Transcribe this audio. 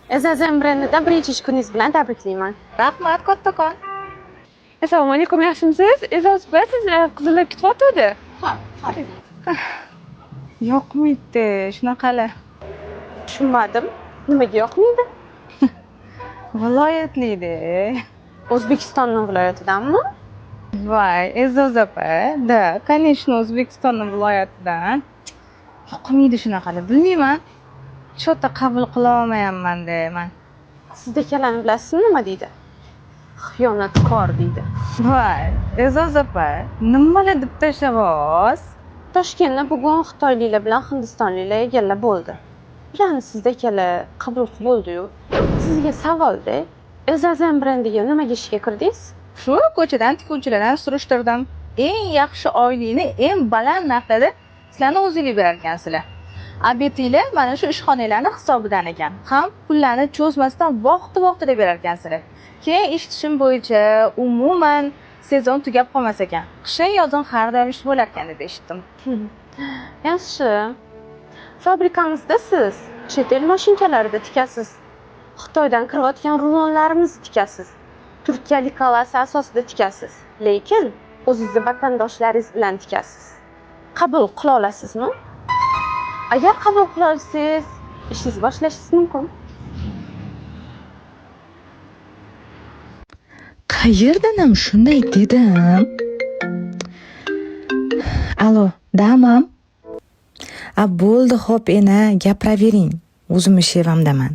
SSM brendidan birinchi ish kuningiz bilan tabriklayman. Rahmat kattakon. Assalomu alaykum, yaxshimisiz? E'zoz opa, sizni qizlar kutyapti. Yoqmaydi shunaqalar. Tushunmadim. Nimaga yoqmaydi? Viloyatlikda. O'zbekistonning viloyatidanmi? Voy, E'zoz opa, да, конечно, O'zbekistonning viloyatidan. Yoqmaydi shunaqalar, bilmayman. Чё-то qabul qila olmayapman-da man. Sizdagilarni bilasizmi nima deydi? Xiyonatkor deydi. Voy, E'zoz opa, nimalar deb tashlayapsiz? Toshkentni bugun xitoyliklar bilan hindistonliklar egallab bo'ldi. Ularni sizdagilar qabul qilib bo'ldi-yu. Sizga savolda, SSM brendiga nimaga ishga kirdingiz? Shu ko'chadan tikuvchilardan surishtirdim. Eng yaxshi oylikni eng baland narxlarda sizlarni o'zinglar berar ekansizlar. Обед inglar mana shu ishxonanglarni hisobidan ekan. Ham pullarni cho'zmasdan vaqti-vaqtida berar ekansizlar. Keyin eshitishim bo'yicha umuman sezon tugab qolmas ekan. Qishin yozin har doim ish bo'lar ekan deb eshitdim. Yaxshi. Fabrikamizda siz chet el mashinkalarida tikasiz. Xitoydan kirayotgan rulonlarimizni tikasiz. Turkiya лекала si asosida tikasiz. Lekin o'zingizni vatandoshlaringiz bilan tikasiz. Qabul qila olasizmi? Agar qabul qila olsangiz, ishingizni boshlashingiz mumkin. Qayerdan ham shunday dedim? Alo, damam. A bo'ldi, xo'p, ena, gapiravering. O'zimni shevamdaman.